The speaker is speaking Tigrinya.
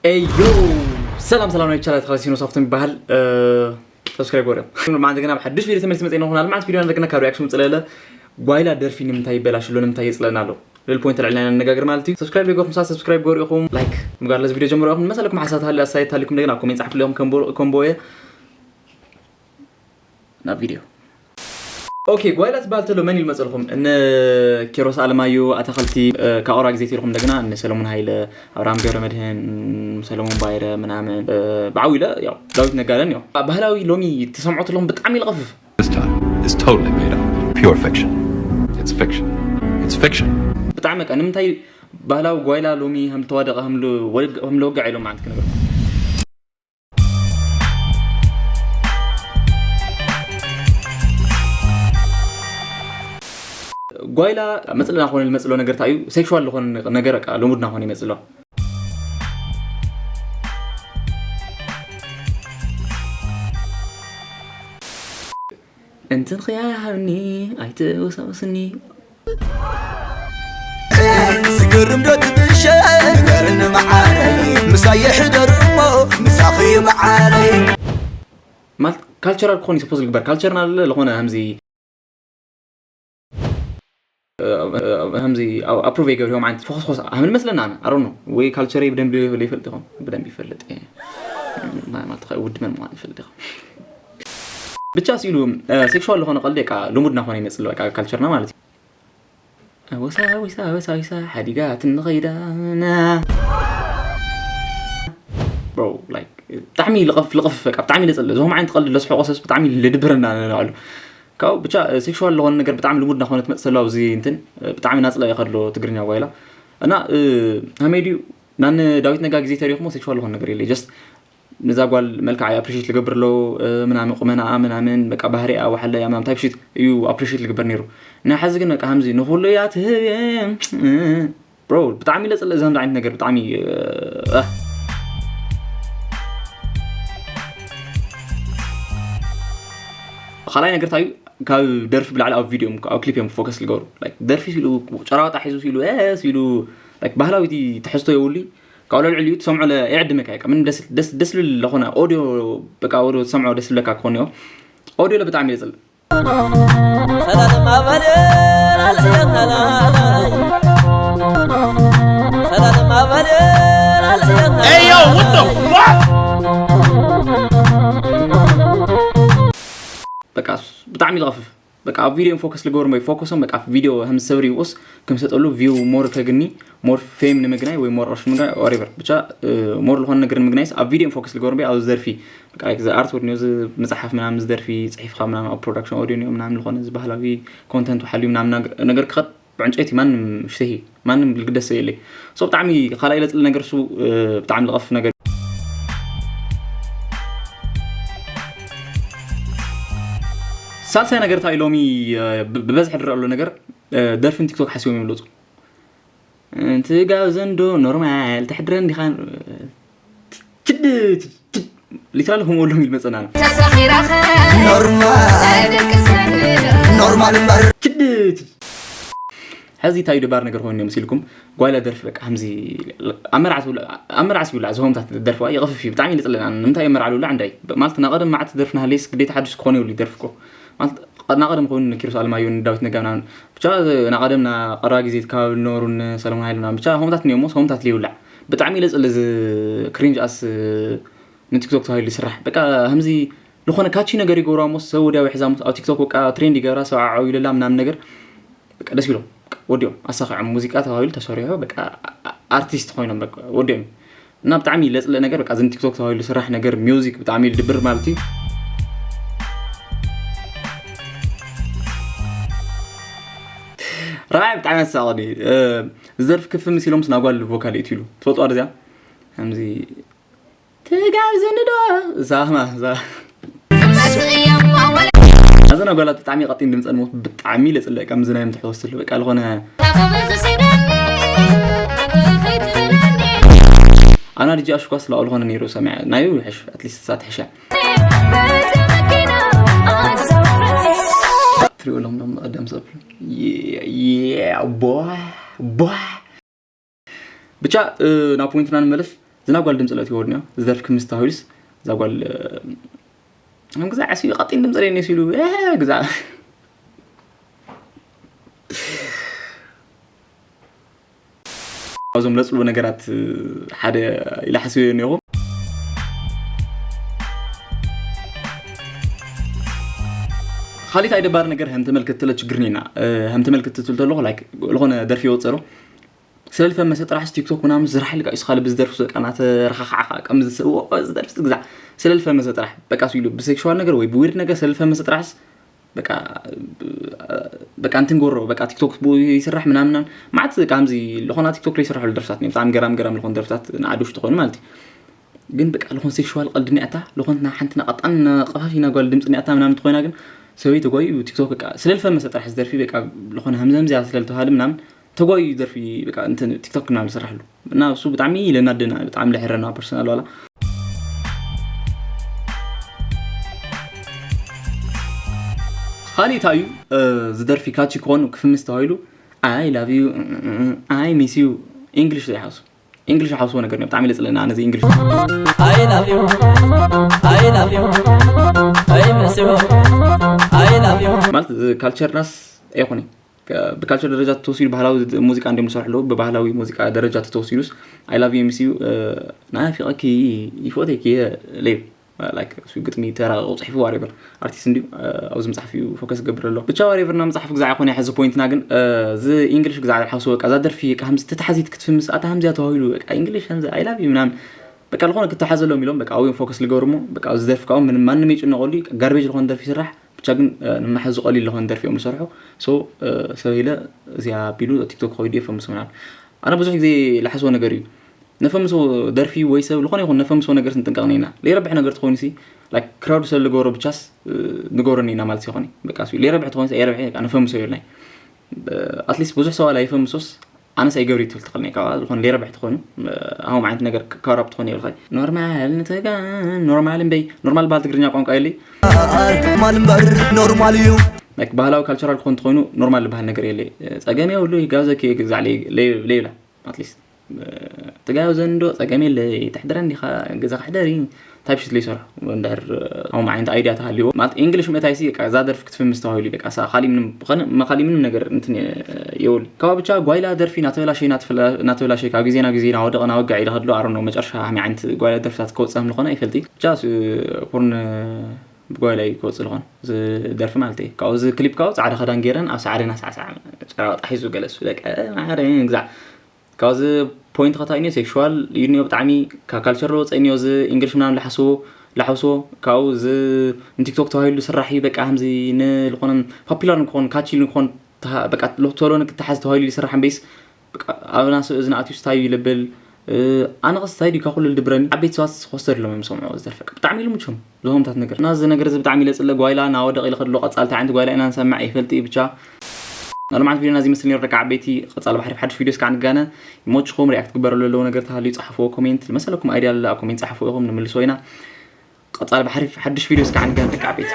ኤዮ ሰላም ሰላም ናይ ቻላ ተኻሲኖ ሳፍቶም ይበሃል። ሰብስክራይብ ወረ ማን እንደገና ብሓድሽ ቪዲዮ ተመልስ መጽና ሆናል። ማዓት ቪዲዮ እንደገና ካብ ሪያክሽን ጽለለ ጓይላ ደርፊ ንምንታይ ይበላሽ ኣሎ ንምንታይ ይጽለና ኣሎ ልል ፖይንት ተልዕልና ነጋገር ማለት እዩ። ሰብስክራይብ ይጎኹም ሳ ሰብስክራይብ ጎር ኢኹም ላይክ ምጋር ለዚ ቪዲዮ ጀምሮ ኢኹም መሰለኩም ሓሳት ሃለ ኣሳይት ታሊኩም እንደገና ኮሜንት ጻሕፉ ለኹም ከምቦ ከምቦየ ናብ ቪዲዮ። ኦኬ ጓይላ ትበሃል ተሎ መን ይልመፀልኩም? እነ ኪሮስ ኣለማዮ ኣታኸልቲ ካቆራ ግዜ ተልኩም እንደገና እነ ሰለሙን ሃይለ፣ ኣብርሃም ገብረ መድህን፣ ሰለሙን ባይረ ምናምን ብዓው ኢለ ያው ዳዊት ነጋለን ያው ባህላዊ ሎሚ ትሰምዖ ተለኹም ብጣዕሚ ይልቐፍፍ። This time is totally made up. Pure fiction. It's fiction. It's fiction. ብጣዕሚ በቃ ንምንታይ ባህላዊ ጓይላ ሎሚ ከም ተዋደቐ ከም ልወግዕ ኢሎም ማለት ክነገር ጓይላ መፅለና ኮነ ዝመፅሎ ነገር እንታይ እዩ? ሴክሹዋል ዝኾነ ነገር በቃ ልሙድና ኮነ ይመፅሎ። እንትን ኽያሃብኒ ኣይትወሳወስኒ። ዝገርም ዶ ትብሸ ንገርኒ መዓረይ ምሳይ ይሕደር እሞ ምሳኺ መዓረይ። ማለት ካልቸራል ክኾን እዩ ሰፖዝ ዝግበር ካልቸርና ኣለ ዝኾነ ከምዚ ከምዚ ኣፕሩቭ የገብርዮም ዓይነት ፎኸስኮስ ኣምን መስለና ኣነ ኣሮኖ ወይ ካልቸረይ ብደንቢ ይፈልጥ ይኾን ብደንቢ ይፈልጥ ማለት ውድመን ምኳን ይፈልጥ ይኾን። ብቻ ስኢሉ ሴክሹዋል ዝኾነ ቀልዲ ቃ ልሙድና ኮነ ይመፅእ ኣሎ ካልቸርና ማለት እዩ። ወሳ ወሳ ወሳ ወሳ ሓዲጋ ትንኸይዳ ብጣዕሚ ልቐፍ ልቐፍ በቃ ብጣዕሚ ለፀለ እዞም ዓይነት ቀልዲ ለስሕቆ ሰብስ ብጣዕሚ ልድብረና ንባዕሉ ካብኡ ብቻ ሴክሹዋል ለኾነ ነገር ብጣዕሚ ልሙድ ናኾነ ትመፅእ ተሎ ኣብዚ እንትን ብጣዕሚ ናፅላ ይኸድሎ ትግርኛ ጓይላ እና ሃመይ ድዩ ናን ዳዊት ነጋ ግዜ ተሪኹሞ ሴክሹዋል ለኾነ ነገር የለ ጀስት ንዛ ጓል መልክዓ ኣፕሪሽት ልገብር ኣለዉ ምናምን ቁመናኣ ምናምን በቃ ባህሪኣ ዋሓለያ ምናምን ታይፕ ሽት እዩ ኣፕሪሽት ልግበር ነይሩ ናይ ሓዚ ግን በቃ ሃምዚ ንኩሉ እያ ትህብ እየ ብሮ ብጣዕሚ ለፅለ ዘምዚ ዓይነት ነገር ብጣዕሚ ካልኣይ ነገር ታዩ ካብ ደርፊ ብላዕሊ ኣብ ቪድዮ ኣብ ክሊፕ እዮም ፎከስ ዝገብሩ ደርፊ ሲሉ ጨራዋጣ ሒዙ ሲሉ ሲሉ ባህላዊ ትሕዝቶ የብሉ ካብ ልዕሊ እዩ ትሰምዖ የዕድመካ ምን ደስ ልብል ለኾነ ኦዲዮ በቃ ኦዲዮ ትሰምዖ ደስ ዝብለካ ክኾን እዮ ኦዲዮ ብጣዕሚ የፅል በቃ ብጣዕሚ ዝቐፍፍ በቃ ኣብ ቪዲዮ ፎከስ ልገብሩ እምበር ፎከሶም በቃ ቪዲዮ ከም ሰብ ሪውስ ከም ሰጠሉ ቪው ሞር ከግኒ ሞር ፌም ንምግናይ ወይ ሞር ቅርሺ ንምግናይ whatever ብቻ ሞር ዝኾነ ነገር ንምግናይስ ኣብ ቪዲዮ ፎከስ ልገብሩ እምበር ኣብ ዘርፊ በቃ like the art ወድኒዮ መፅሓፍ ምናምን ዝደርፊ ፅሒፍካ ምናምን ኣብ ፕሮዳክሽን ኦዲዮ ኒዮ ምናምን ዝኾነ ዝበህላዊ ኮንተንት ሓልዩ ምናምን ነገር ክኸድ ብዕንጨይቲ ማንም ሽተሂ ማንም ልግደስ የለይ ሶ ብጣዕሚ ካልኣይ ለፅሊ ነገር እሱ ብጣዕሚ ልቐፍ ነገር ሳልሳይ ነገር እንታይ ሎሚ ብበዝሒ ድረ ኣሎ ነገር ደርፍን ቲክቶክ ሓሲቦም ይምለፁ ትጋብ ዘንዶ ኖርማል ተሕድረን ዲኻ ችድ ሊትራሊ ከምኡ ሎም ይልመፀና ኖርማል እምበር ሕዚ እንታይ ድባር ነገር ኮይኑ መሲልኩም ጓይላ ደርፊ በቃ ከምዚ ኣመርዓስ ይብላ ዝሆምታት ደርፊ ይቐፍፍ እዩ ብጣዕሚ ይልፅለና ንምንታይ የመርዓሉ ላ ዕንዳይ ማለት ናቐደም ማዕት ደርፊ ናሃለይስ ግዴታ ሓዱሽ ክኾነ ይብሉ ይደርፊ እኮ ማለት ናቐደም ኮይኑ ንኪሮስ ኣለማዮ ንዳዊት ነጋ ምናምን ብቻ ናቐደም ናቐረባ ግዜ ከባቢ ዝነበሩ ንሰለሞን ሃይለ ምናምን ብቻ ሆምታት እኒኦሞ ሆምታት ይውላዕ ብጣዕሚ ይለፅለ እዚ ክሪንጅ ኣስ ንቲክቶክ ተባሂሉ ዝስራሕ በቃ ከምዚ ዝኾነ ካቺ ነገር ይገብራ ሞስ ሰብ ወዲያ ይሕዛ ሞስ ኣብ ቲክቶክ በቃ ትሬንድ ይገብራ ሰብ ዓዓው ይለላ ምናምን ነገር በቃ ደስ ይብሎም ወዲኦም ኣሳኺዖም ሙዚቃ ተባሂሉ ተሰሪሑ በቃ ኣርቲስት ኮይኖም በቃ ወዲኦም እና ብጣዕሚ ለፅለ ነገር በቃ ዝን ቲክቶክ ተባሂሉ ዝስራሕ ነገር ሚውዚክ ብጣዕሚ ልድብር ማለት እዩ ራይ ብጣዕሚ ኣሳቕኒ ዝደርፊ ክፍ ምስ ኢሎም ስናጓል ቮካል እዩ ትብሉ ትፈልጡ ኣርዚያ ከምዚ ትጋብ ዝንዶ ዛማ ዛ ኣዘና ጓላት ብጣዕሚ ቀጢን ድምፀን ሞት ብጣዕሚ ለፅለቅ ከም ዝናዮም ትሕወስ ትሉ በቃ ዝኾነ ኣና ድጂ ኣሽኳስ ላው ዝኾነ ነይሩ ሰሚዐ ናዩ ይሕሽ ኣትሊስት ሳት ሕሻ ትሪኦ ሎም ሎም ቀደም ሰብ ቦ ቦ ብቻ ናብ ፖይንትና ንመለስ ዝና ጓል ድምፂ ለእትዎ ድንዮ ዝደርፍ ክምስታ ሆይልስ እዛ ጓል ግዛ ዕስቢ ቀጢን ድምፂ ለይ ነሲሉ ግዛ ካብዞም ለፅቡ ነገራት ሓደ ኢላ ሓስበዮ እኒኹ። ካሊት ኣይደባር ነገር ከም ተመልክትለ ችግርኒና ከም ተመልክትትል ተለኹ ዝኾነ ደርፊ ይወፀሩ ስለልፈመሰ ጥራሕስ ቲክቶክ ምናምን ዝራሕ ኢልካ እዩ ስኻ ልቢ ዝደርፍ በቃ ናተረኻኽዓኻ ከም ዝስእዎ ዝደርፍ ግዛዕ ስለልፈመሰ ጥራሕ በቃ ኢሉ ብሴክሽዋል ነገር ወይ ብዊርድ ነገር ስለልፈመሰ ጥራሕስ በቃ በቃ እንትን ጎሮ በቃ ቲክቶክ ይስራሕ ምናምን ማዓት በቃ ከምዚ ለኾና ቲክቶክ ላይ ይስራሑ ደርፍታት ብጣዕሚ ገራም ገራም ለኾን ደርፍታት ንዓዲ ውሽጢ ኮይኑ ማለት እዩ ግን በቃ ለኾን ሴክሽዋል ቀልዲ ኒያታ ለኾን ና ሓንቲ ናቀጣን ቀፋፊ ና ጓል ድምፂ ኒያታ ምናምን ትኾይና ግን ሰበይ ተጓዩ ቲክቶክ በቃ ስለልፈመሰ ጥራሕ ዝደርፊ በቃ ለኾነ ሀምዘምዚያ ስለልተባሃለ ምናምን ተጓዩ ደርፊ በቃ እንትን ቲክቶክ ምናምን ዝስራሕሉ እና እሱ ብጣዕሚ ለናደና ብጣዕሚ ለሕረና ፐርሰናል ዋላ ካሊእ እንታይ እዩ ዝደርፊ ካቺ ክኾን ክፍምስ ተባሂሉ I love you I miss you English ዘይሓሱ English ሓስቦ ነገር ብጣዕሚ ለፅለና ነዚ English I love you I love you I miss you I love you ማለት ካልቸርናስ ኣይኮነ ብካልቸር ደረጃ ተተወሲዱ ባህላዊ ሙዚቃ እንዲም ዝሰርሕሉ ብባህላዊ ሙዚቃ ደረጃ ተተወሲዱስ I love you miss you ናፊቐኪ ይፎቴኪ ለዩ like እሱ ግጥሚ ተራቂቑ ፅሒፉ whatever artist እንዲዩ ኣብዚ መፅሓፍ እዩ focus ገብር ኣሎ ብቻ whatever ና መፅሓፍ ግዛዕ ይኮነ ሕዚ point ና ግን እዚ English ግዛዕ ሓውሲ በቃ እዛ ደርፊ በቃ ከምዚ ተታሓዚት ክትፍምስ ኣታ ከምዚያ ተባሂሉ በቃ English ከምዚ I love you ምናምን በቃ ዝኾነ ክተሓዘሎም ኢሎም በቃ ኣብዮም focus ልገብሩ እሞ በቃ ኣብዚ ደርፊ ካብኡ ምንም ማንም ይጭነቀሉ garbage ዝኾነ ደርፊ ይስራሕ ብቻ ግን ንመሓዙ ቀሊል ዝኾነ ደርፊ እዮም ዝሰርሑ so ሰብ ኢለ እዚኣ ኣቢሉ ቲክቶክ ከይዱ የፈምሱ ምናምን ኣነ ብዙሕ ግዜ ልሓስቦ ነገር እዩ ነፈምሶ ደርፊ ወይ ሰብ ዝኾነ ይኹን ነፈምሶ ነገር ስንጥንቀቕኒ ኢና ለይረብሕ ነገር ትኾይኑ ሲ like ክራውድ ሰብ ልገብሮ ብቻስ ንገብረኒ ኢና ማለት ይኾነ በቃ ለይረብሕ ትኾይኑ የረብሕ ነፈምሶ ይብልናይ ኣትሊስት ብዙሕ ሰዋላ ይፈምሶስ ኣነስ ኣይገብሪ ትብል ትኽእልኒ ካብ ዝኾነ ለይረብሕ ትኾይኑ ኣሁም ዓይነት ነገር ካራብ ትኾን ይብልኻ ኖርማል ንተጋ ኖርማል እምበይ ኖርማል ባህል ትግርኛ ቋንቋ የለይ ኖርማል እምበር ኖርማል እዩ like ባህላዊ ካልቸራል ክኾን ትኾይኑ ኖርማል ዝበሃል ነገር የለይ ጸገም የብሉ ይጋብዘኪ ግዛዕ ለይብላ ኣትሊስት ትጋብዘንዶ ጸገም የለ ተሕድረ እንዲኻ ገዛ ክሕደሪ እንታይ ብሽት ለይሰርሑ እንድሕር ከምኡ ዓይነት ኣይድያ ተሃልዎ ማለት እንግሊሽ ምእታይ ሲ በቃ እዛ ደርፊ ክትፍምስ ተባሂሉ በቃ ሳ ካሊ ምንም ብኸነ መኻሊ ምንም ነገር እንትን የውል ካብ ብቻ ጓይላ ደርፊ ናተበላሸይ ናተበላሸይ ካብ ግዜ ናብ ግዜ ናወደቐ ናወግዕ ኢለ ከድሎ ኣረኖ መጨረሻ ከመይ ዓይነት ጓይላ ደርፍታት ክወፅእ ምልኾነ ይፈልጢ ብቻ ፖርን ብጓይላ እዩ ክወፅእ ዝኾነ እዚ ደርፊ ማለት እዩ ካብኡ እዚ ክሊፕ ካብኡ ፃዕዳ ክዳን ገይረን ኣብ ሳዕሪ ናሳዕሳዕ ጨራወጣ ሒዙ ገለሱ ደቀ ማሕረ ግዛዕ ካብዚ ፖይንት ከታይ ኒዮ ሴክሹዋል እዩ ኒዮ ብጣዕሚ ካብ ካልቸር ለወፀ ኒዮ እዚ እንግሊሽ ምናምን ላሓስዎ ላሓስዎ ካብኡ እዚ ንቲክቶክ ተባሂሉ ዝስራሕ እዩ በቃ ከምዚ ንልኾነ ፖፑላር ንክኾን ካቺ ንክኾን በቃ ቶሎ ንክተሓዝ ተባሂሉ ዝስራሕ እምበይስ ኣብና ሰብ እዚ ንኣትዩ ስታይ ይልብል ኣነ ኸስ ስታይ ድዩ ካብ ኩሉ ዝድብረኒ ዓበይቲ ሰባት ኮስተር ኢሎም እዮም ዝሰምዑ ዝደርፈ ብጣዕሚ ኢሉ ምችም ዝኾምታት ነገር እና እዚ ነገር እዚ ብጣዕሚ ኢለ ፅለ ጓይላ ናወደቕ ኢለ ከድሎ ቀፃልቲ ዓይነት ጓይላ ኢና ንሰምዕ ይፈልጢ ብቻ ናሎማዓት ቪዲዮና እዚ መስል ነሩ ደቂ ዓበይቲ ቀፃል ባሕሪ ሓድሽ ቪዲዮ እስካዕ ንጋነ ይሞችኹም ሪያክት ግበረሉ ኣለዎ ነገር ተሃልዩ ፀሓፍዎ ኮሜንት ዝመሰለኩም ኣይድያ ኣለ ኣብ ኮሜንት ፀሓፍዎ ኢኹም ንምልሶ ኢና ቀፃል ባሕሪ ሓድሽ ቪዲዮ እስካዕ ንጋነ ደቂ ዓበይቲ